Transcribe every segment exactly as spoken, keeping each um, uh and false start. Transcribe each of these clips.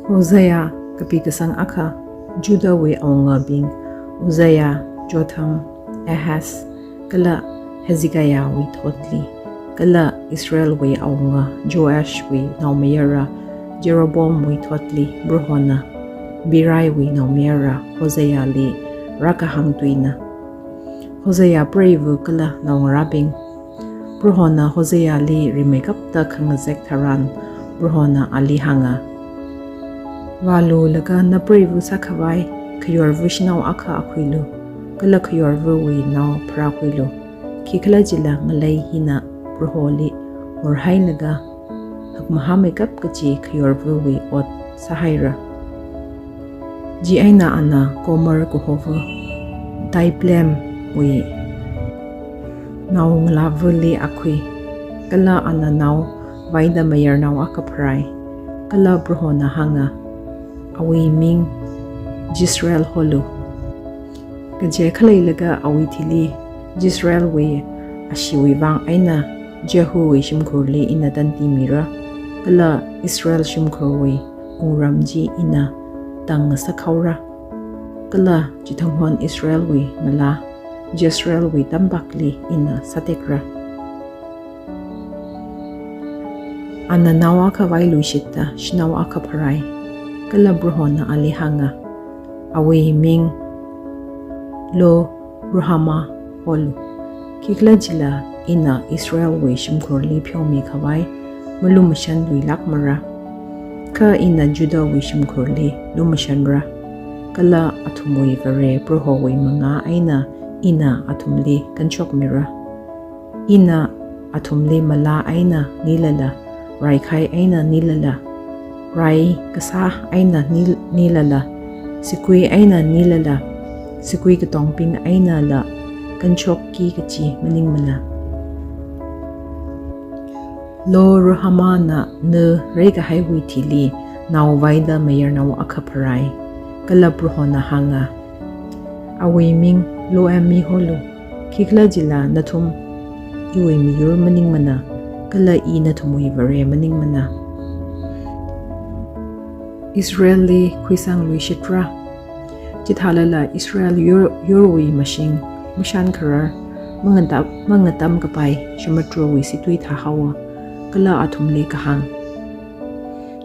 Hosea kapi kasang akha. Judahwui awungabing Uzziah, Jotham, Ahaz, kala Hezekiahwui thotli, kala Israelwui awunga Joashwui naomayara Jeroboamwui thotli Prohona Beeriwui naomayara Hoseali rākahāng tuina. Hosea preiva kala naongarābing. Prohona Hoseali rimeikapta khangazek tharan, Prohona ali hānga: Vālulaga napreiva sākhavai khayorva shanao akha akhuilu, kala khayorvawui nao pharākhuilu. Khikhalajila ngalei hina Proholi horhailaga hakmahāmeikap kachi khayorvawui ot sāhaira. Chieina ana Gomer kahova Diblaimwui naongalāvali akhui, kala ana nao vaida mayarnao akha pharai, kala Prohona hānga: Awui ming Jezreel holu. Kaje khaleilaga awui thili Jezreelwui asheewui vang eina Jehuwui shimkhurli ina tantimira, kala Israel shimkhurwui wungram chi ina tangngasakhaora, kala chithang hon Israelwui malā Jezreelwui tampakli ina sātekra. Ana nao akha vailuishitta shanao akha pharai, kala Prohona ali hānga: Awui ming Lo-ruhamah holu. Khikhalajila ina Israelwui shimkhurli pheomikhavai malumashanluilākmara. Kha ina Judahwui shimkhurli lumashanra, kala athumwui Vare Prohowui mangā eina ina athumli kanshokmira. Ina athumli malā eina nilala, raikhai eina nilala, rai kasā eina nil-, nilala, sigui eina nilala, sigui katongbing einala kanshokki kachi maningmana. Lo-ruhamahna na reikahaiwui thili nao vaida mayarnao akha pharai, kala Prohona hānga: Awui ming Lo-ammi holu. Khikhalajila nathum iwui miyur maningmana, kala i nathumwui Vare maningmana. Israelli khuisangluishitra. Chithālala Israel yur, yurwui mashing, mashan kharar, mangatam, mangatam kapai shamudrawui situi thāhaowa, kala athumli kahāng: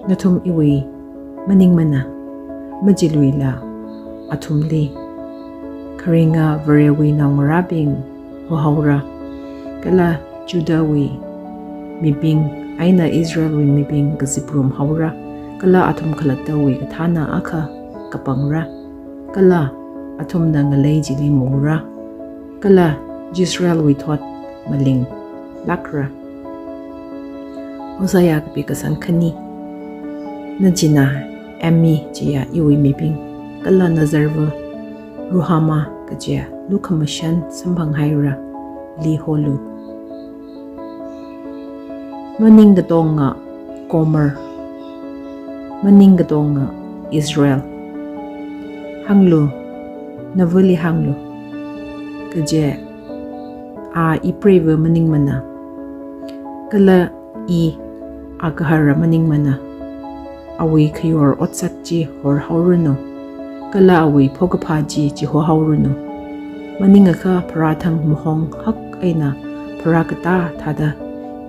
Nathum iwui maningmana. Majiluila athumli kharinga Varewui naongarābing hohaora, kala Judahwui mibing eina Israelwui mibing kaziprum haora, kala athum khalattawui kathāna akha kapangra, kala athumna ngalei chili maura, kala Jezreelwui thot malinglākra. Hosea kapi kasang khani. Nachinā Ammi chiya iwui mibing, kala nazarva Ruhamah kajiya lukhamashan samphanghairali holu. Maning katonga Gomer, maning katonga Israel. Hānglu, navali hānglu. Kaje a ipreiva maningmana, kala i agahara maningmana. Awui khayor otsak chi horhaoranu, kala awui phokaphā chi chihohaoranu. Maningakha pharāthang mahong hak eina pharākatā thāda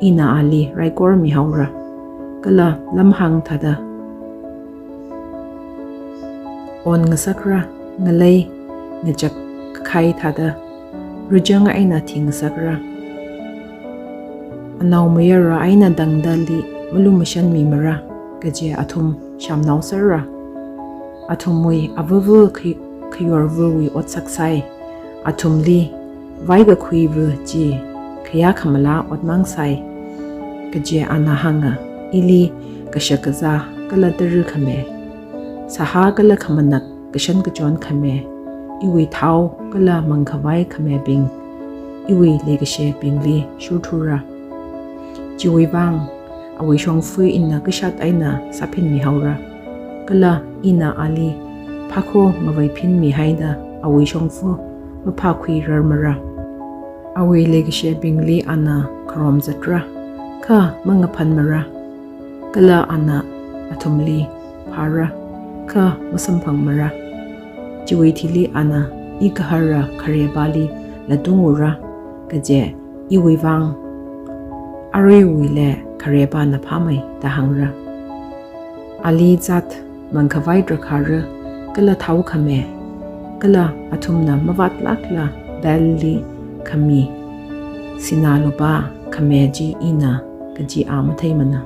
ina ali raikormihaora, kala lamhāng thāda onngasakra, ngalei ngachak kakhai thāda rujang eina thingasakra. Anaomayara eina tangdali malumashanmimara, kaje athum shamnaosera. Athumwui avava khay-, khayorvawui otsak sai. Athumli vaikakhuiva chi khayā khamalā otmang sai. Kaje ana hānga: Ili kashakazā kala tara khami, sāhā kala khamanak kashan kachon khami, iwui thao kala mangkhavai khamibing, iwui leikashibingli shurthura. Chiwui vang awui shongfa ina kashat eina sāphinmihaora, kala ina ali phākho ngavaiphinmihaida awui shongfa maphākhuirarmara. Awui leikashibingli ana kharom zatra, kha mangaphanmara, kala ana athumli phāra, kha masamphangmara. Chiwui thili ana igahara kharepāli latungura, kaje iwui vang aruiwuili kharepāna phāmei da hāngra. Ali zat mangkhavai drakhāra, kala thao khame, kala athumna mavātlākla Baalli khami sinā lupā khame chi ina kaji a matheimana.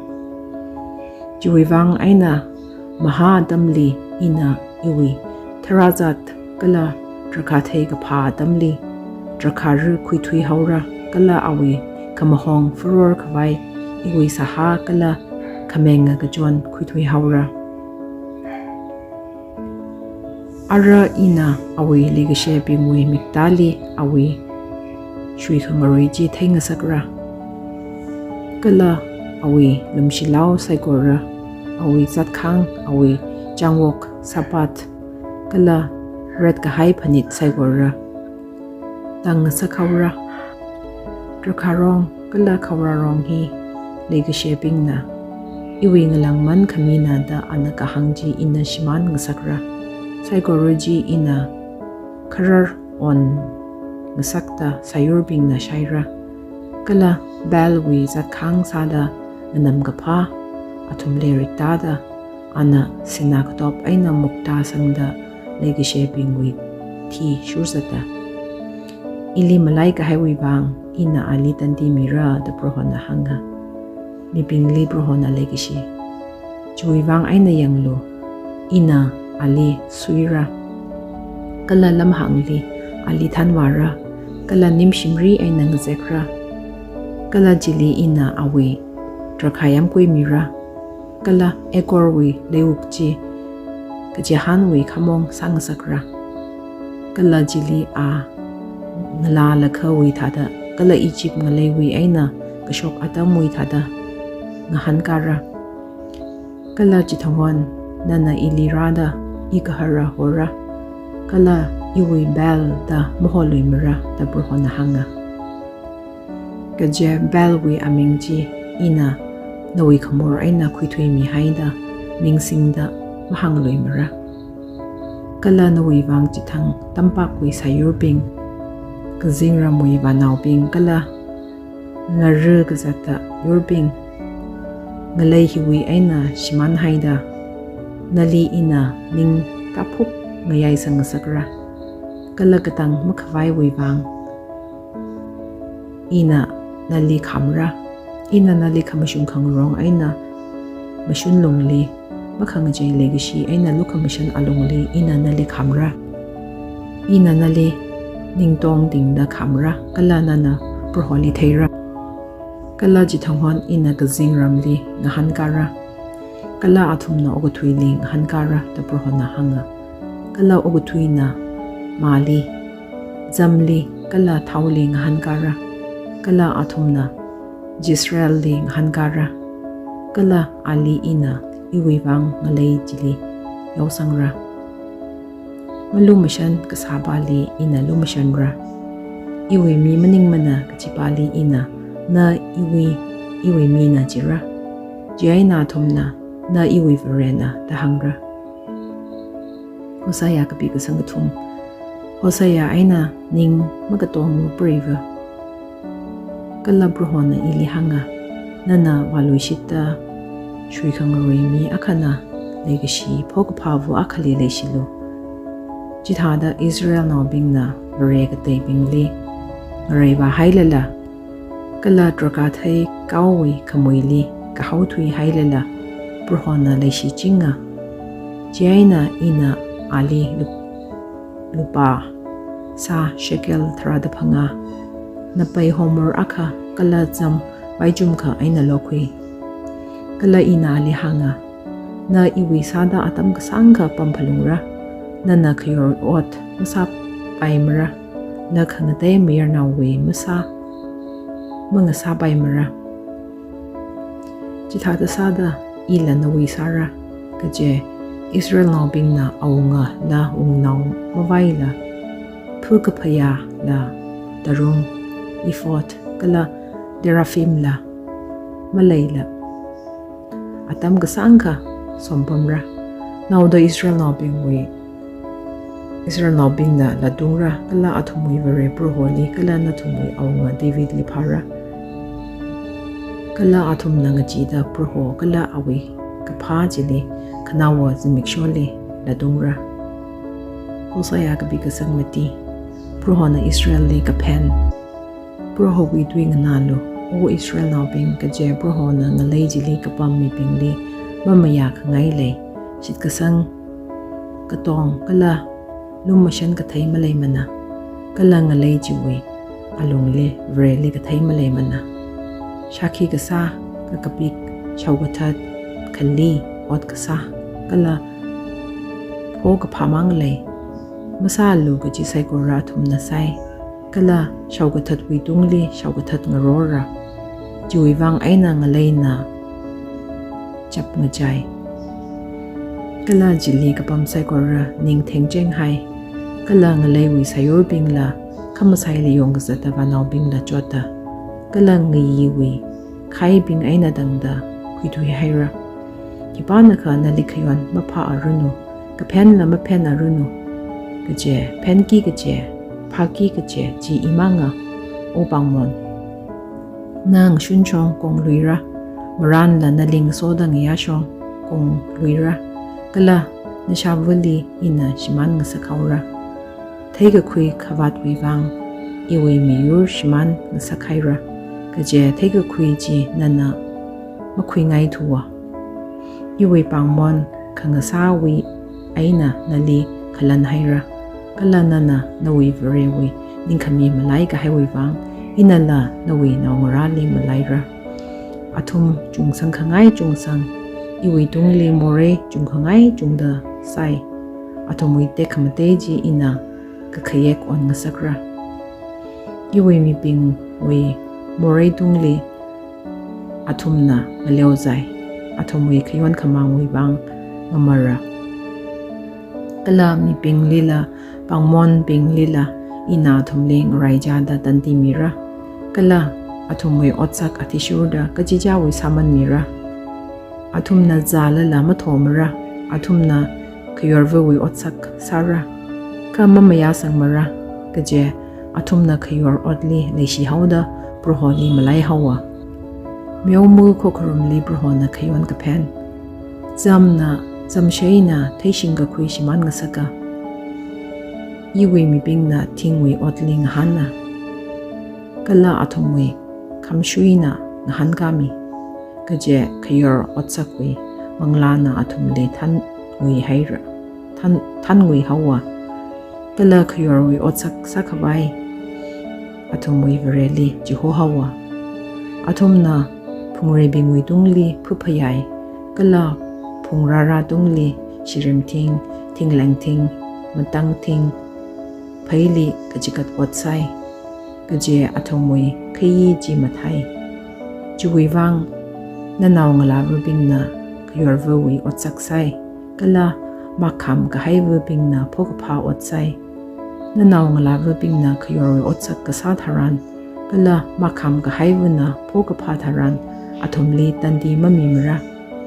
Chiwui vang eina mahā atamli ina iwui tharāzat kala drakhā theikaphā atamli drakhāra khuithuihaora, kala awui khamahong faror khavai iwui sahā kala khamenga kachon khuithuihaora. Ara ina awui leikashibingwui miktāli awui shuikhangarui chi theingasakra. Kala awui lumshilao saikora, awui zatkhang, awui chāngvok sapat, kala ratkahai phanit saikora tangngasakhaora. Drakhārong kala khaorārong hi leikashibingna iwui ngalāngman khamina da ana kahāng chi ina shimānngasakra. Saikora chi ina kharar onngasakta sāyurbingna shaira. Kala Baalwui zatkhang sāda nganamkaphā athumli riktāda ana sinā katop eina mukta sangda leikashibingwui thi shurzata. Ili malaikahaiwui vang ina ali tandi mira da Prohona hānga. Mibingli Prohona leikashi. Chiwui vang eina yanglu, ina ali suira, kala lamhāngli ali thanvāra, kala nimshimri eina ngazekra. Kala chili ina awui drakhā yamkui mira, kala Akorwui leiwuk chi kachihānwui khamong sāngasakra. Kala chili a ngalālakhawui thāda, kala Egypt ngaleiwui eina kashok atamwui thāda ngahānkara. Kala chithangwon nana ili rāda igahara hora, kala iwui Baal da maholuimara da Prohona hānga. Kaje Baalwui aming chi ina nawui khamor eina khuithuimihaida mingsingda mahāngluimara. Kala nawui vang chithang tampakwui sāyurbing, kazingramwui vānaobing kala ngara kazata yurbing ngalei hiwui eina shimānhaida, nali ina ning taphuk ngayai sangngasakra. Kala katang makhavaiwui vang ina nali khamra. Ina nali khamashung khangarong eina mashun lungli, makhangachei leikashi eina lukhamashan alungli ina nali khamra. Ina nali ningtongtingda khamra, kala nana Proholi theira. Kala chithangwon ina kazingramli ngahānkara, kala athumna okathuili ngahānkara da Prohona hānga. Kala okathuina mali, zamli kala thaoli ngahānkara, kala athumna Jezreelli ngahānkara. Kala ali ina iwui vang ngalei chili yaosangra. Malumashan kasāpāli ina lumashanra. Iwui mi maningmana kachipāli ina, na iwui, iwui mina jira. Chieina athumna, na iwui Varena da hāngra. Hosea kapi kasang kathum. Hosea eina ning makatonga preiva. Kala Prohona ili hānga, nana vāluishitta shuikhangarui mi akhana leikashi phokaphāva akhali leishilu. Chithāda Israelnaobingna vare kateibingli ngareivāhailala, kala drakhā theikaowui khamuili kahaothuihailala, Prohona leishichinga. Chieina ina ali lup-, lupā sā shekel tharāda phangā, napai homor akha kala zam vaichumkha eina lokhui. Kala ina ali hānga, na iwui sāda atam kasāngkha pamphalungra, nana khayor ot masāpaimara, na khangatei mayarnaowui masā mangasāpaimara. Chithāda sāda ila nawui sāra, kaje Israelnaobingna awungala wungnao mavaila phakaphayāla tarung, ephod kala teraphimla maleila atam kasāngkha sompamra. Naoda Israelnaobingwui, Israelnaobingna latungra, kala athumwui Vare Proholi, kala nathumwui awunga Davidli phāra. Kala athumna ngacheeda Proho kala awui kaphā chili khanaowa zimiksholi latungra. Hosea kapi kasang mati. Prohona Israelli kaphen. Prohowui tui nganālu, O Israelnaobing, kaje Prohona ngalei chili kapam mibingli mamayā khangai lei, shitkasang, katong kala lumashan kathei maleimana, kala ngalei chiwui alungli Vareli kathei maleimana. Shākhi kasā, kakapik, shaokathat, khali, ot kasā, kala pho kaphā mang lei. Masālu kaji saikora athumna sai, kala shaokathatwui tungli shaokathat ngarora. Chiwui vang eina ngaleina chap ngachai. Kala chili kapam saikora ning thengcheng hai. Kala ngaleiwui sāyurbingla, khamasaili yongkazata vānaobingla chotta, kala ngayiwui khaibing eina tangda khuithui haira. Khipānakha nali khayon maphā aranu, kaphenla maphen aranu, kaje phenki kaje, phāki kaje chi imanga, O pāngmon. Na ngashunshong kongluira, marānla nali ngasoda ngayāshong kongluira, kala nashāvali ina shimān ngasakhaora. Theikakhui khavātwui vang iwui miyur shimān ngasakhaira, kaje theikakhui chi nana makhuingaithuwa. Iwui pāngmon khangasāwui eina nali khalan haira, kala nana nawui Varewui ningkhami malai kahaiwui vang, inala nawui naongarāli malaira. Athum chungsang khangai chungsang, iwui tungli morei chungkhangai chungda sai. Athumwui tekhamatei chi ina kakhayek on ngasakra. Iwui mibingwui morei tungli athumna ngaleozai, athumwui khayon khamangwui vang ngamara. Kala mibinglila, pāngmonbinglila, ina athumli ngaraichada tandi mira. Kala athumwui otsak athishurda kachichāwui sāman mira. Athumna zālala mathomara, athumna khayorvawui otsak sāra, kha mamayāsangmara, kaje athumna khayor otli leishihaoda Proholi malaihaowa. Meoma khokharumli Prohona khayon kaphen. Zamna, zamsheina theishing kakhui shimān ngasaka. Iwui mibingna thingwui otli ngahāna, kala athumwui khamshuina ngahānkāmi, kaje khayor otsakwui manglāna athumli thangui haira, than-, thangui haowa. Kala khayorwui otsak sākhavai athumwui Vareli chihohaowa. Athumna phungreibingwui tungli phuphayai, kala phungrārā tungli shirimthing, thinglengthing, matangthing, pheili kachikat ot sai, kaje athumwui khayi chi mathai. Chiwui vang, nanao ngalāvabingna khayorvawui otsak sai, kala makham kahaivabingna phokaphā ot sai. Nanao ngalāvabingna khayorwui otsak kasā tharan, kala makham kahaivana phokaphā tharan, athumli tandi mamimara,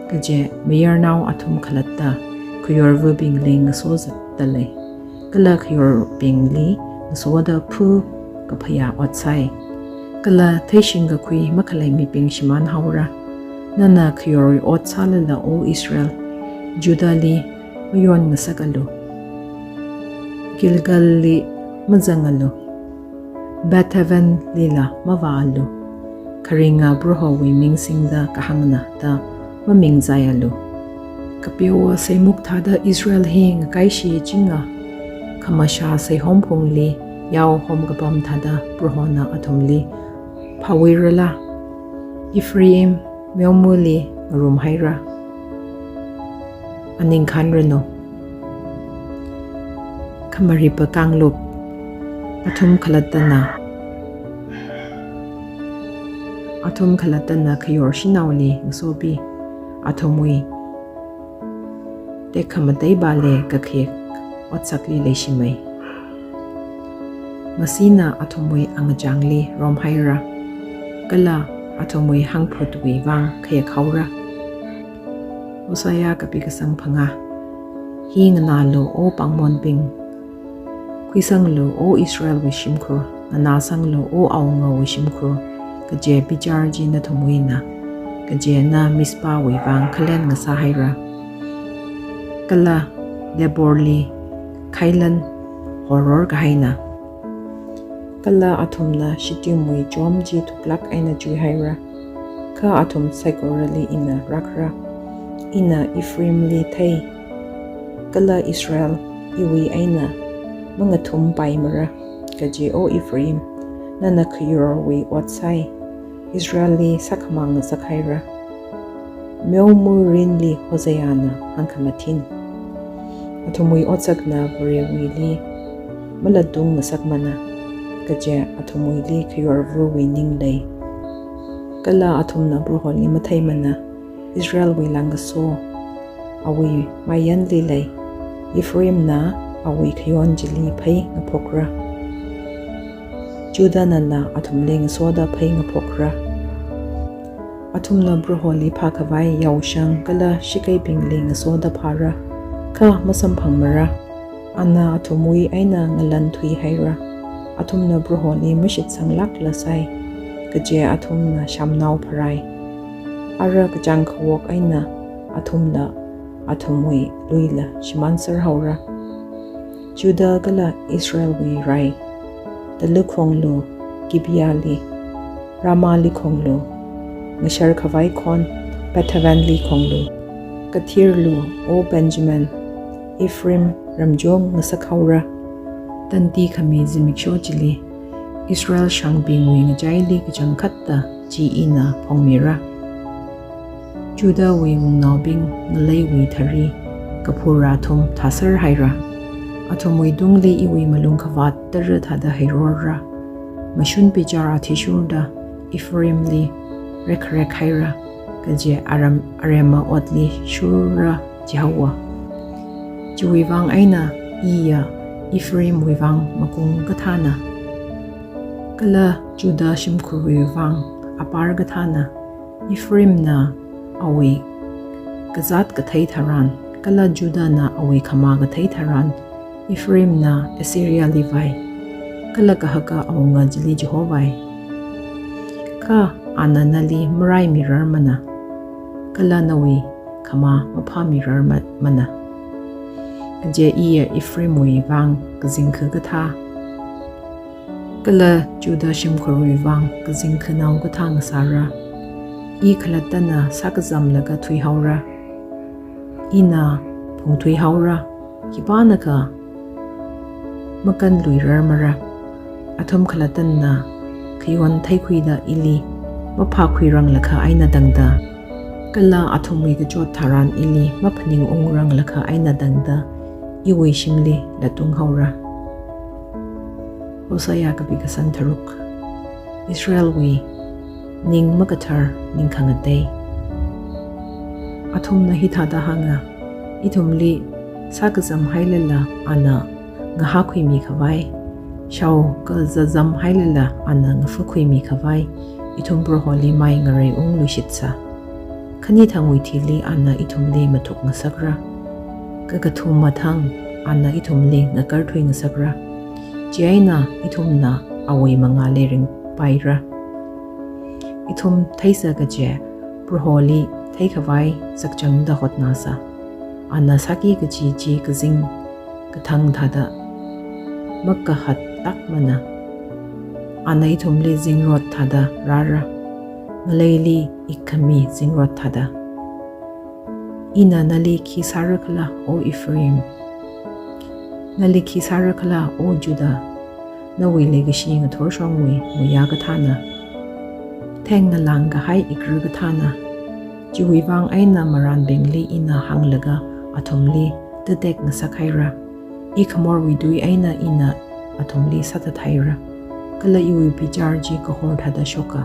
kaje mayarnao athum khalatta khayorvabingli ngaso zatdalei, kala khayorbingli ngasoda phu kaphayā ot sai. Kala theishing kakhui makhalei mibing shimānhaora. Nana khayorwui ot sālala, O Israel, Judahli mayon ngasakalu. Gilgalli mazangalu. Bethavenlila mavāalu. Kharinga Prohowui ming singda kahāngna da mamingzaialu. Kapeowa seimuk thāda Israel hi ngakaishi chinga, khamashā seihom phungli yao hom kapam thāda Prohona athumli phāwuirala. Ephraim meomali ngarumhaira. Aningkhan ranu. Khamaripa kanglup. Athum khalattana, athum khalattana khayor shanaoli ngasopi. Athumwui tekhamatei bale kakhek otsakli leishimei. Masina athumwui angachāngli romhaira, kala athumwui hangphutwui vang khayakhaora. Hosea kapi kasang phangā. Hi nganālu, O pāngmonbing, khuisanglu, O Israelwui shimkhur, nganāsanglu, O awungawui shimkhur, kaje bichar chi nathumwuina, kaje na Mizpahwui vang khalen ngasāhaira, kala Taborli khailan horor kahaina. Kala athumna Shittimwui chom chi thuklāk eina chuihaira, kha athum saikorali ina rākhara. Ina Ephraimli thei, kala Israel iwui eina mangathumpaimara. Kaje O Ephraim, nana khayorwui ot sāi, Israelli sākhamang ngasakhaira. Meomu rinli Hoseana hāngkhamathin. Athumwui otsakna Varewuili malatung ngasakmana, kaje athumwuili khayorvawui ning lei. Kala athumna Proholi matheimana. Israelwui langkaso awui mayanli lei. Ephraimna awui khayon chili phei ngaphokra, Judahnala athumli ngasoda phei ngaphokra. Athumna Proholi phākhavai yaoshang kala shikeibingli ngasoda phāra, kha masamphangmara. Ana athumwui eina ngalan thuihaira. Athumna Proholi mashitsanglākla sai, kaje athumna shamnao pharai. Ara kachāng kawok eina athumla athumwui luila shimānserhaora. Judah kala Israelwui rai, Talu khonglu Gibeahli, Ramahli khonglu, ngasharkhavai khon Bethavenli khonglu, kathirlu, O Benjamin, Ephraim ramchung ngasakhaora. Tandi khami zimiksho chili, Israel shangbingwui ngachaili kachangkhatta chi ina phongmira. Judahwui wungnaobing ngaleiwui thari kaphura athum thāserhaira. Athumwui tungli iwui malung khavāt tara thāda heirorra. Mashun bichar athishurda Ephraimli rekharekhaira, kaje aram arema otli shurra jihaowa. Chiwui vang eina iya Ephraimwui vang makung kathāna, kala Judah shimkhurwui vang apar kathāna. Ephraimna awui kazāt kathei tharan, kala Judahna awui khamā kathei tharan, Ephraimna Assyriali vai, kala kahaka awunga chili chihovai. Kha ana nali maraimirarmana, kala nawui khamā maphāmirarma-, mana. Kaje iya Ephraimwui vang kazingkha kathā, kala Judah shimkhurwui vang kazingkhanao kathā ngasāra. I khalattana sākazamlaga thuihaora. Ina phungthuihaora, khipānakha makanluirarmara. Athum khalattana khayon theikhuida ili maphākhuiranglakha eina tangda, kala athumwui kachot tharan ili maphaningungrang lakha eina tangda, iwui shimli latunghaora. Hosea kapi kasang tharuk. Israelwui ning makathar ning khangatei. Athumna hithāda hānga, ithumli sākazamhailala ana ngahākhuimi khavai, shao kazazamhailala ana ngafakhuimi khavai, ithum Proholi mai ngareiungluishitsa. Khani thangwui thili ana ithumli mathuk ngasakra. Kakathuma thang ana ithumli ngakarthui ngasakra. Chieina ithumna awui mangāli ringpaira. Ithum theisa kaje Proholi theikhavai sakchangda hotnāsa. Ana sāki kaji chi kazing kathang thāda makahatlākmana. Ana ithumli zingrot thāda rāra, ngaleili ikkhami zingrot thāda. Ina nali khi sārakhala, O Ephraim? Nali khi sārakhala, O Judah? Nawui leikashi ngathorshongwui muiya kathāna, thengngalang kahai ikra kathāna. Chiwui vang eina marānbingli ina hānglaga athumli tatek ngasakhaira. I khamorwui tui eina ina athumli sāthathaira, kala iwui bichar chi kahor thāda shoka.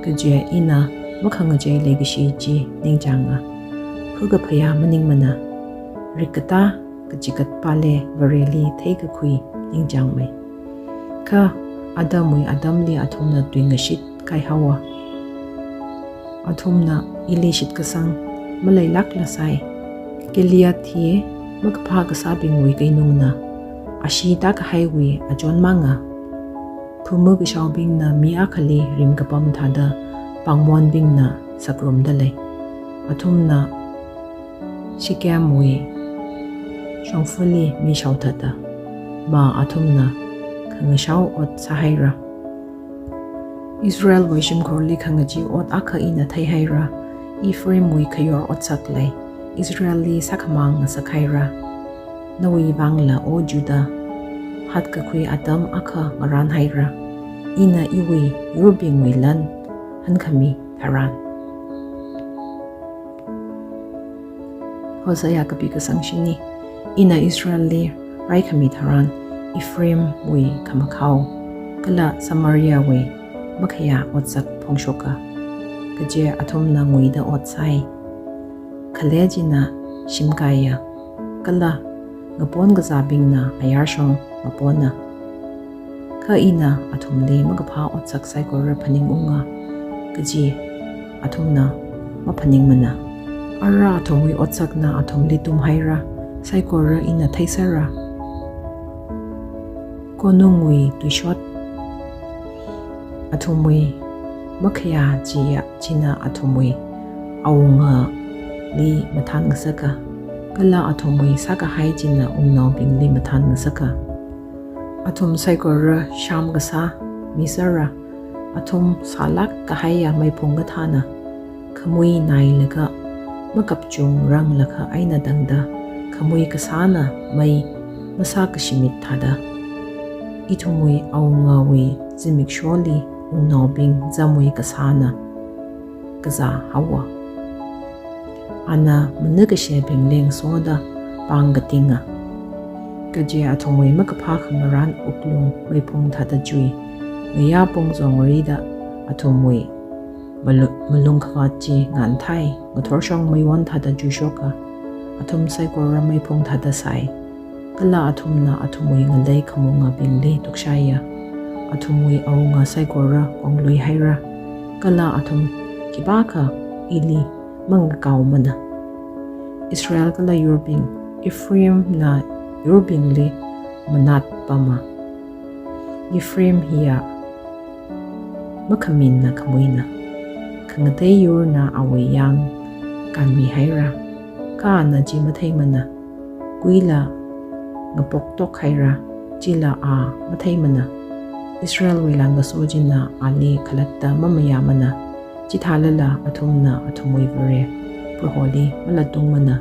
Kaje ina makhangachei leikashi chi ningchānga. Phakaphayā maningmana, rikkatā kachigatpale Vareli theikakhui ningchāngmei. Kha atamwui atamli athumna tuingashit kaihaowa. Athumna ili shitkasang maleilākla sai. Gilead hi makaphā kasābingwui keinungna, ashee tākahaiwui achon manga. Thumu kashaobingna mi akhali rim kapam thāda pāngmonbingna sakrumda lei. Athumna Shekemwui shongfali mi shaothāda, mā athumna khangashao ot sāhaira. Israelwui shimkhurli khangachee ot akha ina theihaira. Ephraimwui khayor otsak lei. Israelli sākhamang ngasakhaira. Nawui vangla, O Judah, hatkakhui atam akha ngarānhaira. Ina iwui yurbingwui lan hankhami tharan. Hosea kapi kasang shini. Ina Israelli raikhami tharan, Ephraimwui khamakhao kala Samariawui makhayā otsak phongshoka. Kaje athumna nguida ot sāi. Khale china shimkaiya, kala ngapon kazābingna ayarshong ngapona. Kha ina athumli makaphā otsak saikora phaningunga, kaji athumna maphaningmana. Ara athumwui otsakna athumli tumhaira, saikora ina theisera. Konungwui tuishot athumwui makhayā chiya, china athumwui awungali mathān ngasaka, kala athumwui sākahai china wungnaobingli mathān ngasaka. Athum saikora sham kasā misera, athum sālāk kahaiya meiphung kathāna. Khamui nailaga makapchung ranglakha eina tangda, khamui kasāna mei masākashimit thāda. Ithumwui awungawui zimiksholi wungnaobing zamwui kasāna kazā haowa. Ana manakashebing lengsoda pāng katinga. Kaje athumwui makaphā khamarān wuklung meiphung thāda chui. Ngayā pung zongrida athumwui malu-, malung khavāt chi nganthai, ngathorshong meiwon thāda chuishoka. Athum saikora meiphung thāda sai. Kala athumna athumwui ngalei khamungabingli tukshaiya. Athumwui awunga saikora konglui haira. Kala athum khipākha ili mangakaomana. Israel kala yurbing, Ephraimna yurbingli manatpama. Ephraim hiya makhaminna khamuina. Khangatei yurna awui yang kanmihaira, kha ana chi matheimana. Kuila ngapoktok haira, chila a matheimana. Israelwui langkaso china ali khalatta mamayāmana. Chithālala athumna athumwui Vare Proholi malatungmana.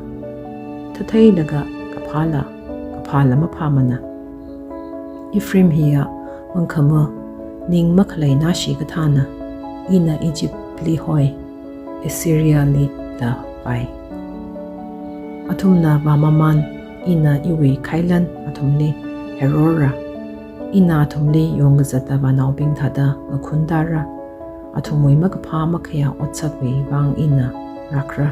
Thatheilaga kaphāla, kaphāla maphāmana. Ephraim hiya mangkhama, ning makhalei nashi kathāna. Ina Egyptli hoi, Assyriali da pai. Athumna vāmamān, ina iwui khailan athumli herora. Ina athumli yongkazata vānaobing thāda ngakhun tāra. Athumwui makaphā makhayā otsakwui vang ina rākra.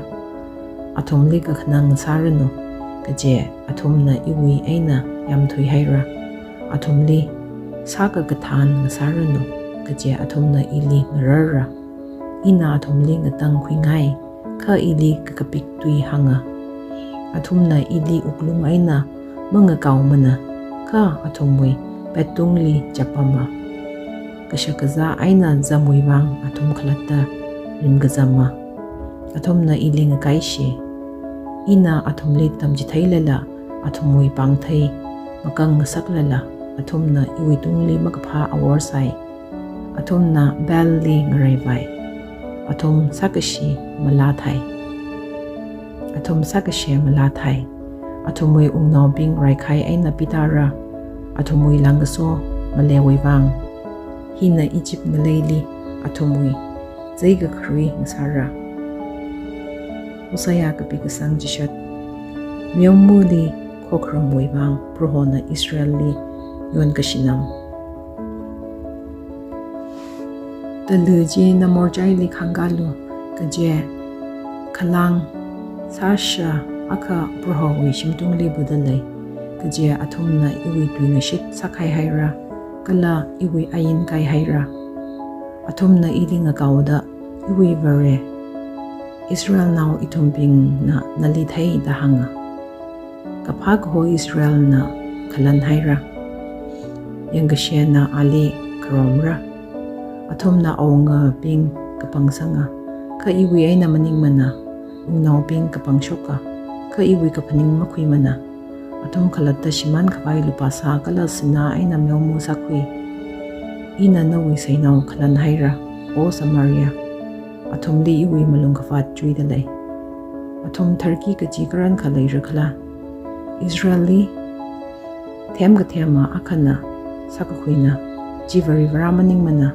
Athumli kakhanang sāranu, kaje athumna iwui eina yamthui haira. Athumli sākakathān ngasāranu, kaje athumna ili ngararra. Ina athumli ngatangkhuingai, kha ili kakapik tui hānga. Athumna ili wuklung eina mangakaomana, kha athumwui pettungli chapama. Kashakazā eina zamwui vang athum khalatta rimkazama. Athumna ili ngakaishi. Ina athumli tamchitheilala, athumwui pāngthei makang ngasaklala, athumna iwui tungli makaphā awor sai. Athumna Baalli ngareivai. Athum sākashi malāthai. Athum sākashi malāthai. Athumwui wungnaobing raikhai eina pitāra. Athumwui langkaso malewui vang. Hina Egypt ngaleili athumwui zeikakharui ngasāra. Hosea kapi kasang chishat. Meomali khokharamwui vang Prohona Israelli yonkashinam. Talu chi namor chaili khangkalu, kaje khalang sāsha akha Prohowui shimtungli buda lei, kaje athumna iwui tuingashit sākhai haira, kala iwui ain kai haira. Athumna ili ngakaoda, iwui Vare, Israelnao ithumbingna nali thei da hānga. Kaphā kaho Israelna khalan haira. Yangkashena ali kharomra. Athumna awungabing kapangsanga, kha iwui eina maningmana. Wungnaobing kapangshoka, kha iwui kaphaning makhuimana. Athum khalatta shimān khavai lupāsā kala sinā eina meomu sākhui. Ina nawui seinao khalan haira, O Samaria. Athumli iwui malung kavāt chuida lei. Athum tharki kachi karankha leira khala? Israelli themkathema akhana sākakhuina, chi Varivarā maningmana.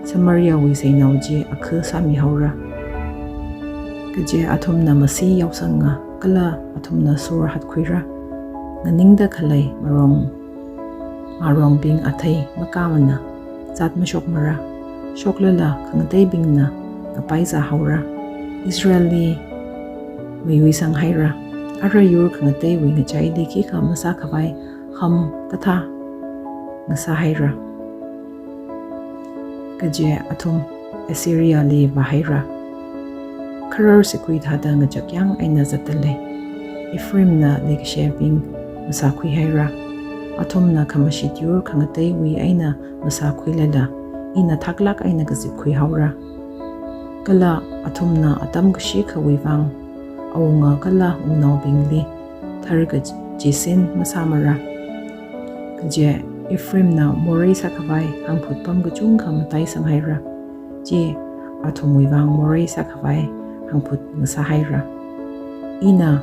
Samariawui seinao chi akha sāmihaora. Kaje athumna masi yaosanga, kala athumna sur hatkhuira. Nganingda khalei marong, marongbing athei makāmana, zat mashokmara. Shoklala khangateibingna ngapai zāhaora. Israelli mayuisang haira. Ara yur khangateiwui ngachaili khikha masā khavai ham kathā ngasā haira. Kaje athum Assyriali vāhaira. Kharar sikhui thāda ngachakyang eina zatda lei. Ephraimna leikashebing masākhui haira. Athumna khamashit yur khangateiwui eina masākhuilala, ina thaklāk eina kazipkhui haora. Kala athumna atam kashikhawui vang awunga kala wungnaobingli tharkachisin masāmara. Kaje Ephraimna morei sākhavai hangphut pam kachungkha mataisang haira. Chi athumwui vang morei sākhavai hangphut ngasā haira. Ina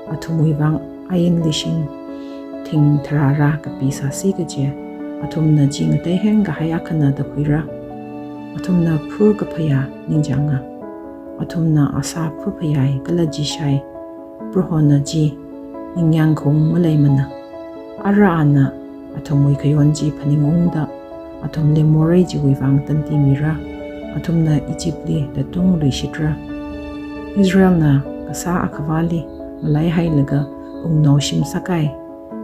athumwui vang ain lishing thing tharā rā kapi sāsi kaje, athumna chi ngateiheng kahai akhana da khuira. Athumna phu kaphayā ningchānga. Athumna asā phu phayai kala jishai. Prohona chi ningyāng khaung maleimana. Ara ana athumwui khayon chi phaningungda, athumli morei chiwui vang tandi mira. Athumna Egyptli latung luishitra. Israelna kasā akhavāli malaihailaga wungnao shim sākai.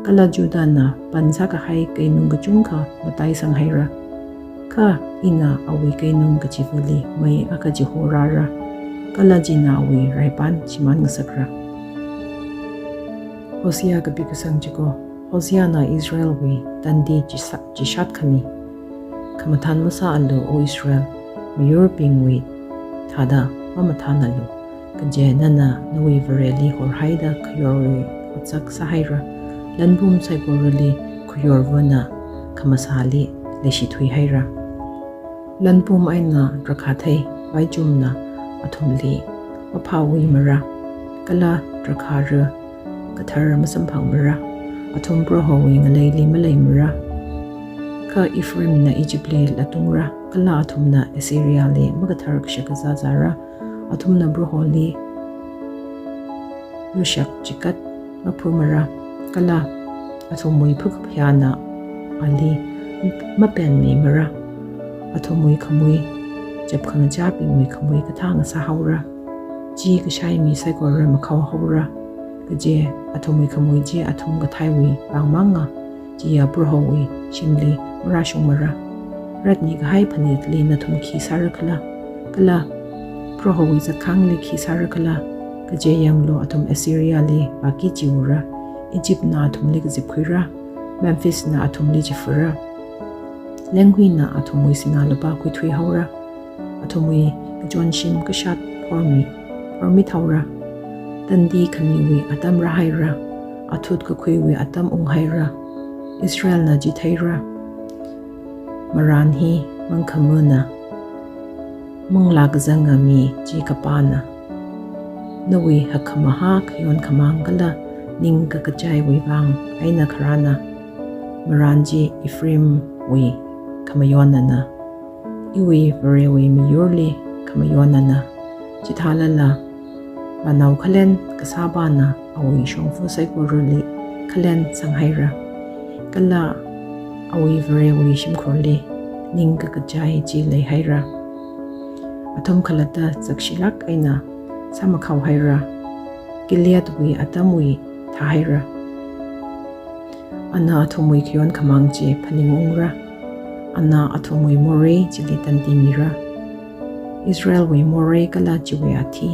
Kala Judahna pan sākahai keinung kachungkha mataisang haira. Kha ina awui keinung kachivali mei akha chihorāra. Kala china awui raipān shimān ngasakra. Hosea kapi kasang chiko. Hoseana Israelwui tandi chisa-, chishat khami. Khamathān masāalu, O Israel, miyurbingwui thāda mamathānalu. Kaje nana nawui Vareli horhaida khayorwui otsak sāhaira. Lanpum saikorali khayorvana khamasāli leishithui haira. Lanpum eina drakhāthei vaichumna athumli maphāuimara, kala drakhāra kathar masamphangmara. Athum Prohowui ngaleili maleimara. Kha Ephraimna Egyptli latungra, kala athumna Assyriali makathar kashakazā zāra. Athumna Proholi lushak chikat maphumara, kala athumwui phukaphayāna ali mapenmimara. Athumwui khamui chapkhangachābingwui khamui kathā ngasāhaora. Chi kashai mi saikora makhao haora. Kaje athumwui khamui chi athum kathaiwui vang manga, chiya Prohowui shimli marāshungmara. Ratni kahai phanitli nathum khi sāra khala? Kala Prohowui zatkhangli khi sāra khala? Kaje yanglu, athum Assyriali vāki chiura. Egyptna athumli kazipkhuira. Memphisna athumli chifura. Lenghuina athumwui sinā lupā khuithui haora. Athumwui kachonshim kashat phormi, phormithaora. Tandi khamiwui atam rāhaira. Athut kakhuiwui atam unghaira. Israelna chitheira. Marān hi mangkhamana. Manglā kazanga mi chi kapāna. Nawui hakkhamahā khayon khamāng kala ning kakachaiwui vang eina kharāna. Marān chi Ephraimwui khamayonana. Iwui Varewui miyurli khamayonana. Chithālala, vānao khalen kasāpana awui shongfa saikorali khalen sanghaira. Kala awui Varewui shimkhurli ning kakachai chi leihaira. Athum khalatta zakshilāk eina sāmakhao haira. Gileadwui atamwui thāhaira. Ana athumwui khayon khamāng chi phaningungra. Ana athumwui morei chili tandi mira. Israelwui morei kala chiwui athi.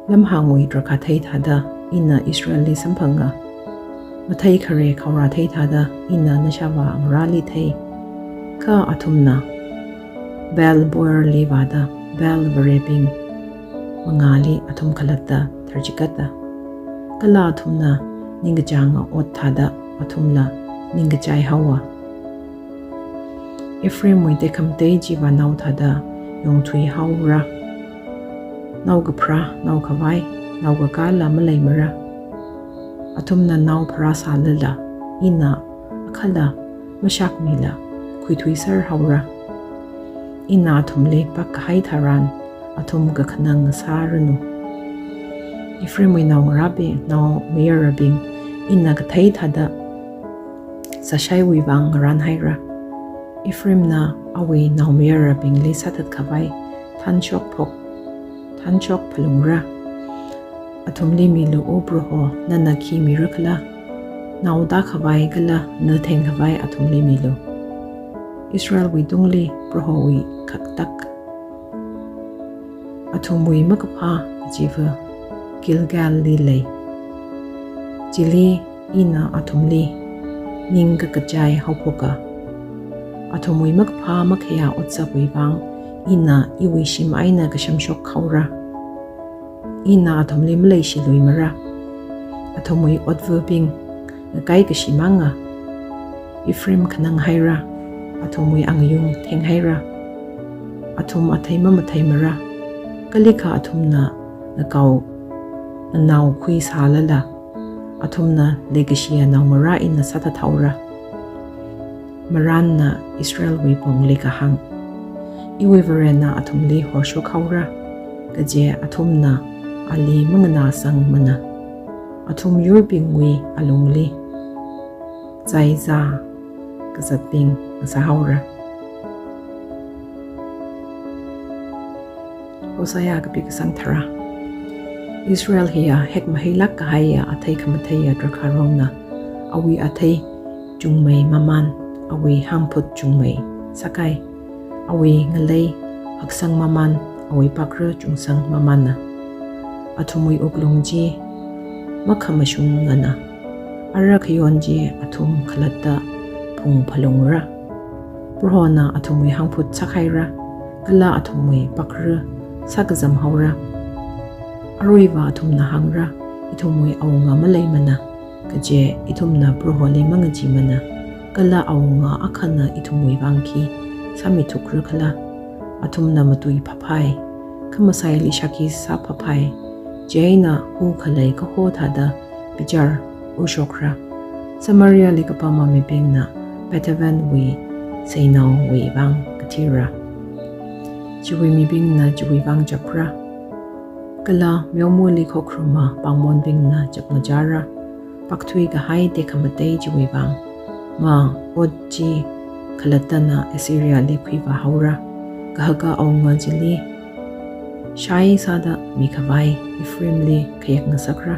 Lamhāngwui drakhāthei thāda ina Israelli samphanga. Mathei khare khaorā thei thāda ina nashāvā ngarāli thei. Kha athumna Baal Peorli vāda Baal varebing mangāli athum khalatta tharchikata. Kala athumna ningkachānga ot thāda athumla ningkachai haowa. Ephraimwui tekhamatei chi vānao thāda yongthui haora. Naokapharā, naokhavai, naokakāla maleimara. Athumna nao pharāsālala, ina akhala mashakmila khuithuiser haora. Ina athumli pak kahai tharan, athum kakhanang ngasāranu. Ephraimwui naongarābing, naomayarabing, ina kathei thāda sāshaiwui vang ngarānhaira. Ephraimna awui naomayarabingli sāthatkhavai thanshok phok, thanshok phalungra. Athumli milu, O Proho, nana khi mira khala? Nao tākhavai kala na thengkhavai athumli milu. Israelwui tungli Prohowui khaktak. Athumwui makaphā kachiva Gilgalli lei. Chili ina athumli ning kakachai haophoka. Athumwui makaphā makhayā otsakvui vang ina iwui shim eina kashamshok haora. Ina athumli maleishiluimara. Athumwui otvabing ngakai kashi manga. Ephraim khananghaira, athumwui angayung thenghaira. Athum athei mamatheimara. Kalikha athumna ngakao nganao khuisālala, athumna leikashiya naongarā eina sāthathaora. Maranna Israelwui pongli kahāng, iwui Varena athumli horshok haora, kaje athumna ali manganāsangmana. Athum yurbingwui alungli zaizā kazatbing ngasā haora. Hosea kapi kasang tharā. Israel hiya hekmaheilāk kahaiya athei khamatheiya drakhārongna. Awui athei chungmei mamān, awui hāngphut chungmei sākahai, awui ngalei haksang mamān, awui pakra chungsang mamāna. Athumwui wuklung chi makhamashungana. Ara khayon chi athum khalatta phungphalungra. Prohona athumwui hāngphut sākhaira, kala athumwui pakra sākazam haora. Aruiva athumna hāngra, ithumwui awunga maleimana, kaje ithumna Proholi mangacheemana, kala awunga akhana ithumwui vang khi sāmithukra khala? Athumna matui phaphai, khamasaili shākhi sāphaphai, chieina hu khalei kaho thāda bichar urshokra. Samariali kapama mibingna Bethavenwui seinaowui vang kathira. Chiwui mibingna chiwui vang chapra. Kala meomali khokharuma pāngmonbingna chapngachara. Pakthui kahai tekhamatei chiwui vang. Ma, ot chi khalattana Assyriali khuivā haora. Kahaka awunga chili shai sāda mikhavai Ephraimli khayak ngasakra,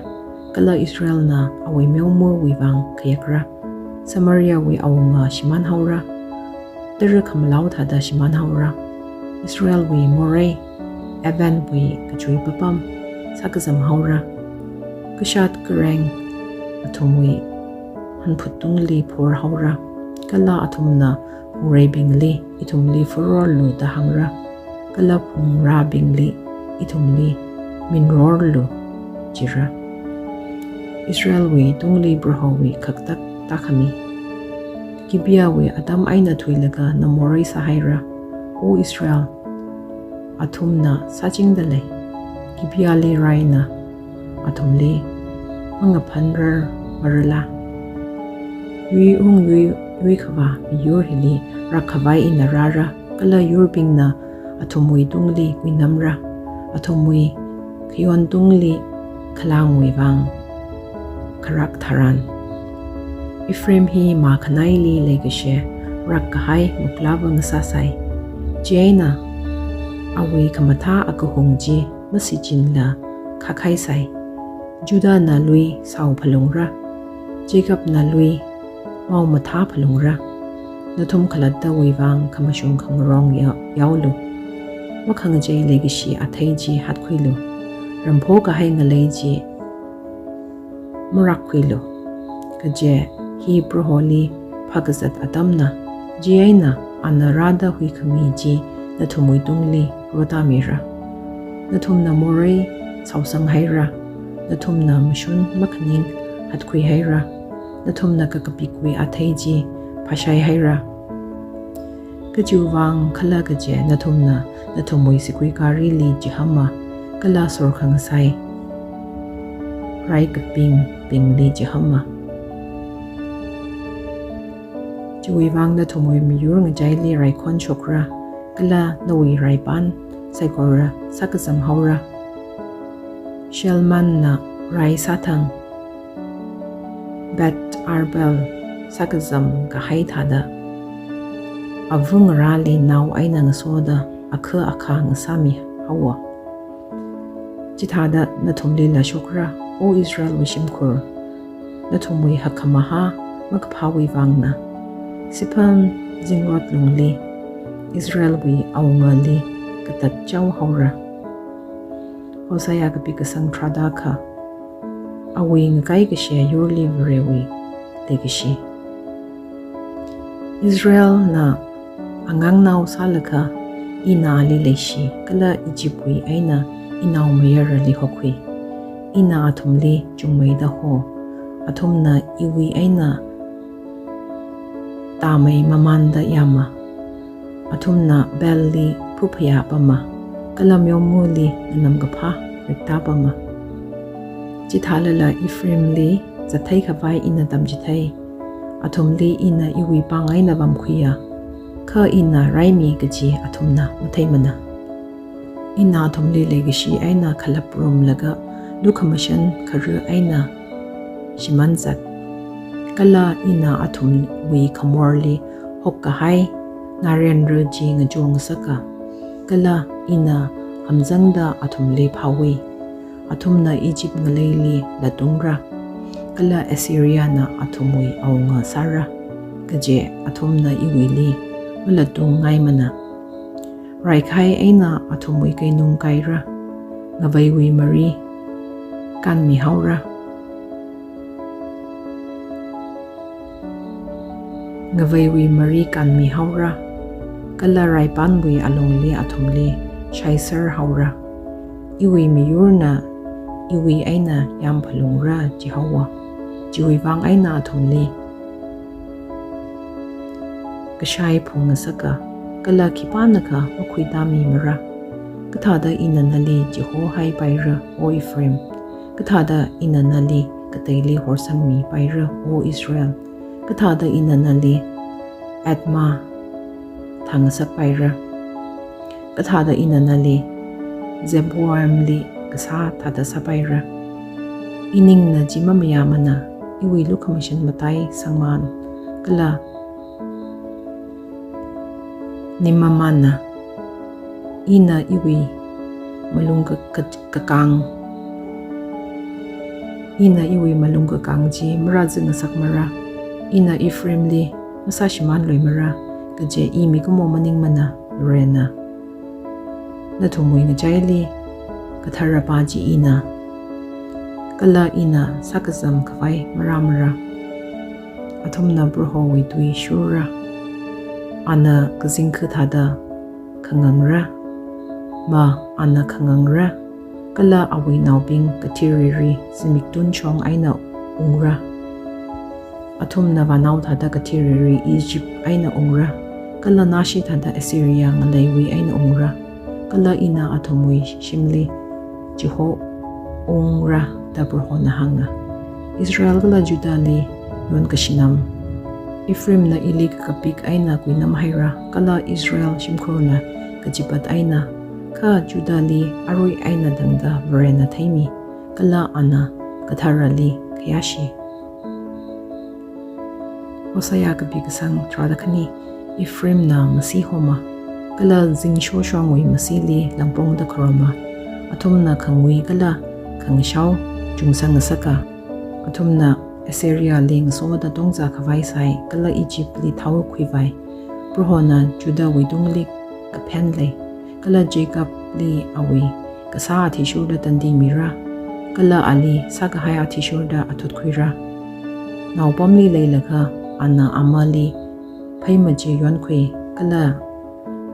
kala Israelna awui meomawui vang khayakra. Samariawui awunga shimān haora, tara khamalao thāda shimān haora. Israelwui morei Avenwui kachui papam sākazam haora. Kashat kareng athumwui hanphut tungli phor haora, kala athumna phungreibingli, ithumli phurorlu da hāngra, kala phungrābingli, ithumli minrorlu jira. Israelwui tungli Prohowui khaktak tākhami. Gibeahwui atam eina thuilaga na morei sāhaira. O Israel, athumna sāchingda lei. Gibeahli raina athumli mangaphanrar marala? Yui ungyui yuikhavā miyur hili rākkhavai ina rāra, kala yurbingna athumwui tungli kuinamra, athumwui khayon tungli khalangwui vang kharak tharan. Ephraim hi mā khanaili leikashi rākkahai muklāva ngasāsai. Chieina awui khamathā akahung chi masichinla khakhaisai. Judahna lui saophalungra, Jacobna lui maomathā phalungra. Nathum khalattawui vang khamashung khangarong ya-, yaolu. Makhangachei leikashi athei chi hatkhuilu. Ramphokahai ngalei chi marākkhuilu. Kaje hi Proholi phākazat atamna, chieina ana rāda huikhami chi nathumwui tungli rotāmira. Nathumna morei shaosanghaira, nathumna mashun makhaning hatkhuihaira, nathumna kakapikwui athei chi phāshaihaira. Kachiwui vang khala kaje nathumna nathumwui sigui gārili chihāma, kala sorkhangasai raikapingbingli chihāma. Chiwui vang nathumwui miyur ngachaili raikhon shokra, kala nawui raipan saikora sākazam haora. Shalmanna rai sāthang, Beth Arbel sākazam kahai thāda, ava ngarāli nao eina ngasoda akha akha ngasāmi haowa. Chithāda nathumlila shokra, O Israelwui shimkhur, nathumwui hakkhamahā makaphāwui vangna. Siphon zingrot lungli Israelwui awungali katatchao haora. Hosea kapi kasang tharāda akha. Awui ngakai kashi yurli Varewui leikashi. Israelna angangnao sālaga ina ali leishi, kala Egyptwui eina inaomayarali hokhui. Ina athumli chungmeida ho, athumna iwui eina tāmei mamānda yāma. Athumna Baalli pruphayā pama, kala meomali nganamkaphā rikta pama. Chithālala Ephraimli zathei khavai ina tamchithei. Athumli ina iwui pāng eina vāmkhuiya, kha ina raimi kaji athumna matheimana. Ina athumli leikashi eina khalap rumlaga lukhamashan khara eina shimānzat. Kala ina athumwui khamorli hokkahai ngarenra chi ngachongasaka, kala ina hamzangda athumli phāwui. Athumna Egypt ngaleili latungra, kala Assyriana athumwui awunga sāra, kaje athumna iwuili malatungngaimana. Raikahai eina athumwui keinung kaira, ngaveiwui mari kanmi haora. Ngaveiwui mari kanmi haora, kala raipanwui alungli athumli shaiser haora. Iwui miyurna iwui eina yāmphalungra jihaowa. Chiwui vang eina athumli kashai phungngasaka, kala khipānakha makhuitāmimara. Kathāda ina nali chihohaipaira, O Ephraim? Kathāda ina nali kateili horsangmipaira, O Israel? Kathāda ina nali Admah thāngasakpaira? Kathāda ina nali Zeboimli kasā thāda sāpaira? Iningna chi mamayāmana, iwui lukhamashan matai sangmān, kala nimmamānna. Ina iwui malung ka-, ka-, kakāng, ina iwui malung kakāng chi marāzangngasakmara. Ina Ephraimli masāshimānluimara, kaje i mikumo maningmana, Varena. Nathumwui ngachaili katharapa chi ina, kala ina sākazam khavai marāmara. Athumna Prohowui tui shurra. Ana kazingkha thāda khangangra. Ma, ana khangangra, kala awui naobing kathiriri zimik tunshong eina ungra. Athumna vānao thāda kathiriri Egypt eina ungra, kala nāshi thāda Assyria ngaleiwui eina ungra. Kala ina athumwui shimli chiho ungra da Prohona hānga. Israel kala Judahli yonkashinam. Ephraimna ili kakapik eina kuinamhaira, kala Israel shimkhurna kachipat eina. Kha Judahli arui eina tangda Varena theimi, kala ana katharali khayāshi. Hosea kapi kasang tharāda khani. Ephraimna masi homa, kala zingshoshongwui masili langpongda kharoma. Athumna khangui kala khangashao chungsangngasaka. Athumna Assyriali ngasoda tongzā khavai sai, kala Egyptli thao khuivai. Prohona Judahwui tungli kaphen lei, kala Jacobli awui kasā athishurda tandi mira. kala ali sākahai athishurda athutkhuira. Naopamli leilakha ana amali pheima chi yonkhui, kala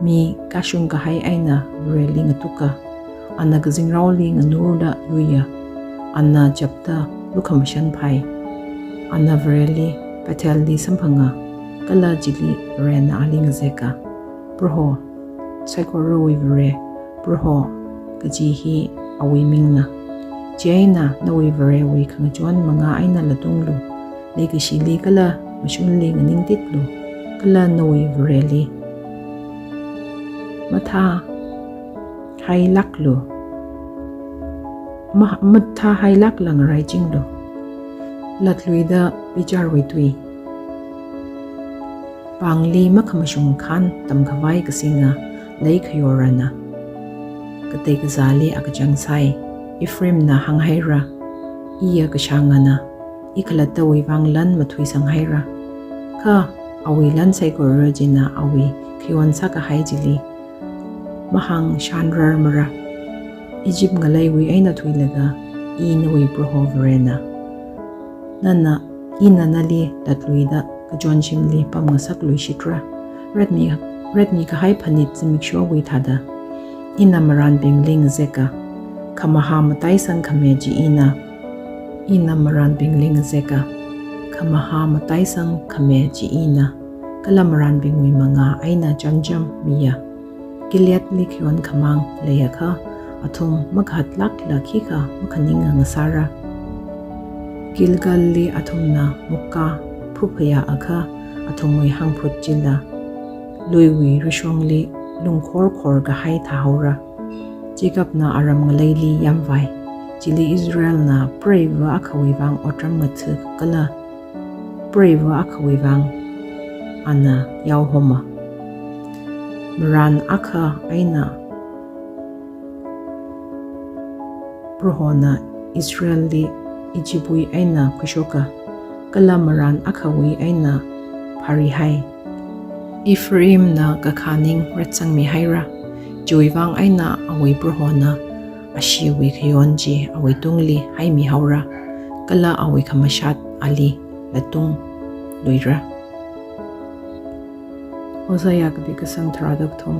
mi kashung kahai eina Vareli ngatuka. Ana kazingraoli nganurda yuiya. Ana chapta lukhamashan phai. Ana Vareli Bethelli samphanga, kala chili Varena ali ngazeka. Proho, saikorawui Vare, Proho kaji hi awui mingna. Chieina nawui Varewui khangachon manga eina latunglu, leikashili kala mashunli nganingtitlu, kala nawui Vareli mathāhailaklu, ma-, mathāhailakla ngaraichinglu. Latluida bicharwui tui. Pāngli makhamashung khan tamkhavai kasinga leikhayorana. Katei kazāli akachang sai. Ephraimna hānghaira, iya kashāngana, ikhalattawui vang lan mathuisanghaira. Kha awui lan saikora china awui khayon sākahai chili mahāngshānrarmara. Egypt ngaleiwui eina thuilaga i nawui Proho Varena. Nana, ina nali latluida kachonshimli pamngasakluishitra. Ratmi, ratmi kahai phanit zimikshowui thāda. Ina marānbingli ngazeka, khamahā mataisang khami chi ina. Ina marānbingli ngazeka, khamahā mataisang khami chi ina. Kala marānbingwui manga eina chānjam miya. Gileadli khayon khamāng leiakha, athum makahatlakla khikha makhaninga ngasāra. Gilgalli athumna mukkā phuphayaakha, athumwui hāngphut chila luiwui rishongli lungkhorkhor kahai thāhaora. Jacobna aram ngaleili yāmvai. Chili Israelna preiva akhawui vang otram ngatha kala preiva akhawui vang ana yaohoma. Marān akha eina Prohona Israelli Egyptwui eina khuishoka, kala marān akhawui eina phārihai. Ephraimna kakhāning ratsangmihaira. Chiwui vang eina awui Prohona asheewui khayon chi awui tungli haimihaora, kala awui khamashat ali latungluira. Hosea kapi kasang tharāda kathum.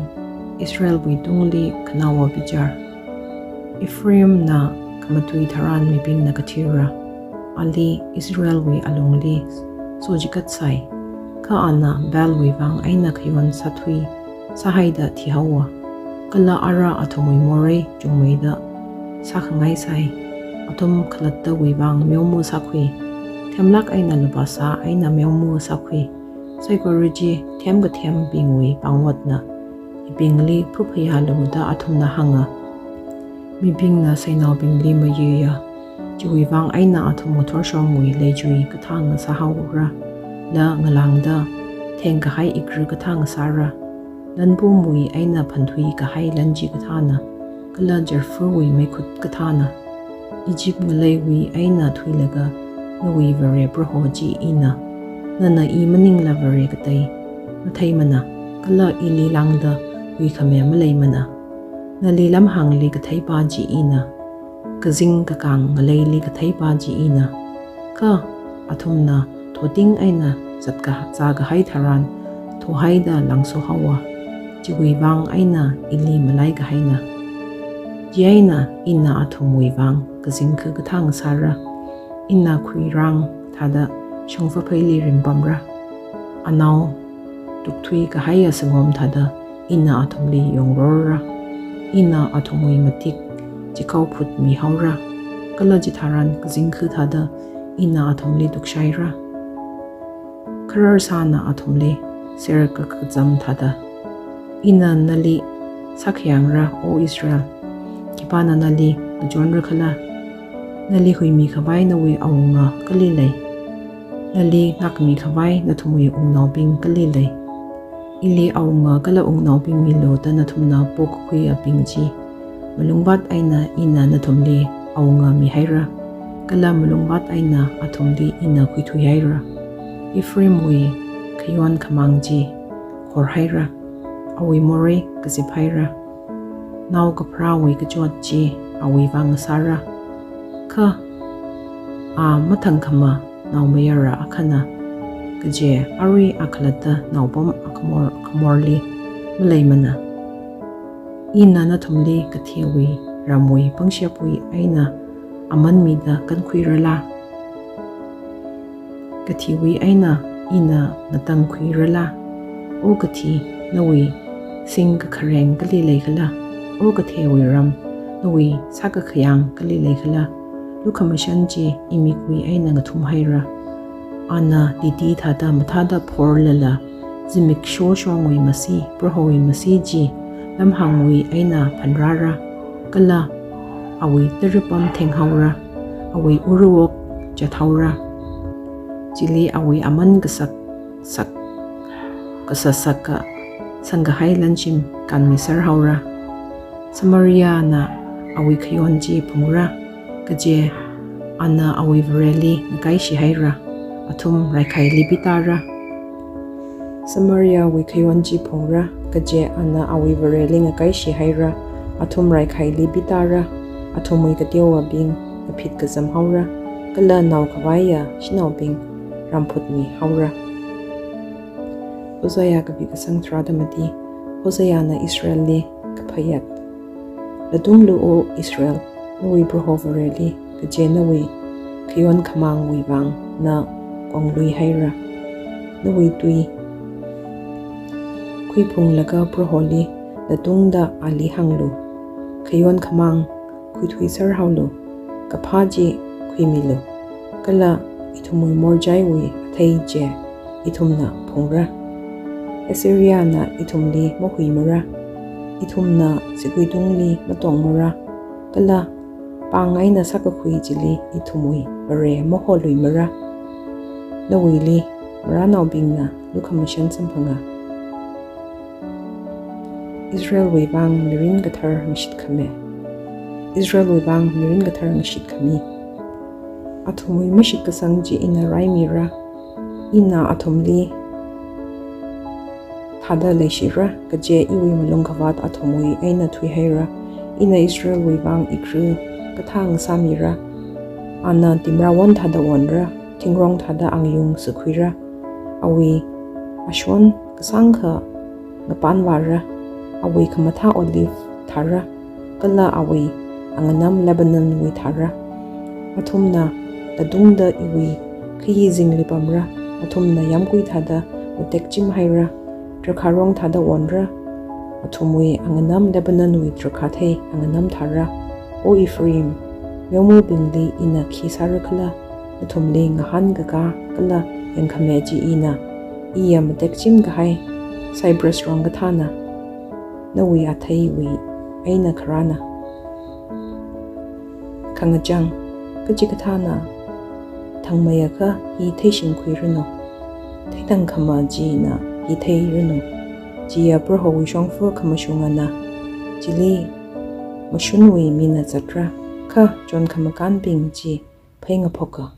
Israelwui tungli khanaowa bichar. Ephraimna khamatui tharan mibingna kathira. Ali Israelwui alungli sochikat sai. Kha ana Baalwui vang eina khayon sāthui sāhaida thihaowa. Kala ara athumwui morei chungmeida sākhangai sai. Athum khalattawui vang meoma sākhui. Themlāk eina lupāsā eina meoma sākhui. Saikora chi themkathembingwui pāngotna. Hibingli phuphayalu da athumna hānga. Mibingna seinaobingli mayuiya. Chiwui vang eina athum ngathorshongwui leichui kathānga sāhaora. La ngalāngda thengkahai ikra kathānga sāra. Lanpumwui eina phanthui kahai lan chi kathāna, kala jarfawui meikhut kathāna. Egypt ngaleiwui eina thuilaga nawui Vare Proho chi ina. Nana i maningla vare katei matheimana, kala ili lāngda huikhami maleimana. Nali lamhāngli katheipa chi ina. Kazing kakāng ngaleili katheipa chi ina. Kha athumna thoting eina zatkazā kahai tharan thohaida langsohaowa. Chiwui vang eina ili malaikahaina. Chieina ina athumwui vang kazingkha kathānga sāra. Ina khuirāng thāda shongfa pheili ringpamra. Anao tukthui kahaiya sangom thāda ina athumli yongrorra. Ina athumwui matik chikao phutmihaora. Kala chitharan kazingkha thāda ina athumli tukshaira. Khararsāna athumli serkakazam thāda. Ina nali sākhayangra, O Israel. Khipāna nali ngachonra khala? Nali huimikhavai nawui awunga kali lei? Nali ngākmikhavai nathumwui wungnaobing kali lei? Ili awunga kala wungnaobing milu da nathumna pokakhuiyabing chi malungvāt eina ina nathumli awunga mihaira, kala malungvāt eina athumli ina khuithuihaira. Ephraimwui khayon khamāng chi khorhaira, awui morei kaziphaira. Nao kapharāwui kachot chi awui vang sāra. Kha a mathangkhama naomayara akhana, kaje arui a khalatta naopam akhamor, akhamorli maleimana. Ina nathumli kathewui ramwui pangshapwui eina aman mida kankhuirala? Kathiwui eina ina ngatangkhuirala? O kathi, nawui sing kakhareng kali leikhala? O kathewui ram, nawui sākakhayang kali leikhala? Lukhamashan chi imikwui eina ngathumhaira. Ana titi thāda mathāda phorlala, zimiksho shongwui masi, Prohowui masi chi, lamhāngwui eina phanrāra, kala awui taripam thenghaora, awui uruwok chathaora. Chili awui aman kasak, sak, kasasaka sangkahai lanshim kanmiserhaora. Samariana awui khayon chi phungra, kaje ana awui Vareli ngakaishihaira, athum raikhaili pitāra. Samariawui khayon chi phungra, kaje ana awui Vareli ngakaishihaira, athum raikhaili pitāra, athumwui kateovābing ngaphit kazamhaora, kala naokhavaiya shanaobing ramphutmihaora. Hosea kapi kasang tharāda mati. Hoseana Israelli kaphayat. Latunglu O Israel, nawui Proho Vareli, kaje nawui khayon khamāngwui vang na kongluihaira. Nawui tui khuiphunglaga Proholi latungda ali hānglu. Khayon khamāng khuithuiserhaolu, kaphā chi khuimilu, kala ithumwui morjaiwui athei chi ithumna phungra. Assyriana ithumli mahuimara, ithumna siguitungli matongmara, kala pāng eina sākakhui chili ithumwui vare maholuimara. Nawuili maranaobingna lukhamashan samphanga. Israelwui vang mirin kathar ngashitkhami. Israelwui vang mirin kathar ngashitkhami. Athumwui mashitkasang chi ina raimira. Ina athumli thāda leishira, kaje iwui malungkhavāt athumwui eina thuihaira. Ina Israelwui vang ikru kathā ngasāmira. Ana timrawon thāda onra, thingrong thāda angayung sukhuira. Awui ashon kasāngkha ngapanvāra, awui khamathā olive thāra, kala awui anganam Lebanonwui thāra. Athumna latungda iwui khayizingli pamra, athumna yāmgui thāda matekchimhaira, drakhārong thāda onra, athumwui anganam Lebanonwui drakhāthei anganam thāra. O Ephraim, meomobingli ina khi sārakhala? Nathumli ngahānkakā kala yangkhame chi ina, iya matekchim kahai cyprus rong kathāna, nawui atheiwui eina kharāna. Khangachang, kachikathāna thangmeiakha hi theishingkhuiranu, theithangkhama china hi theiranu. Chiya Prohowui shongfa khamashungana, chili mashunwui mina zatra, kha chonkhamakanbing chi phei ngaphoka.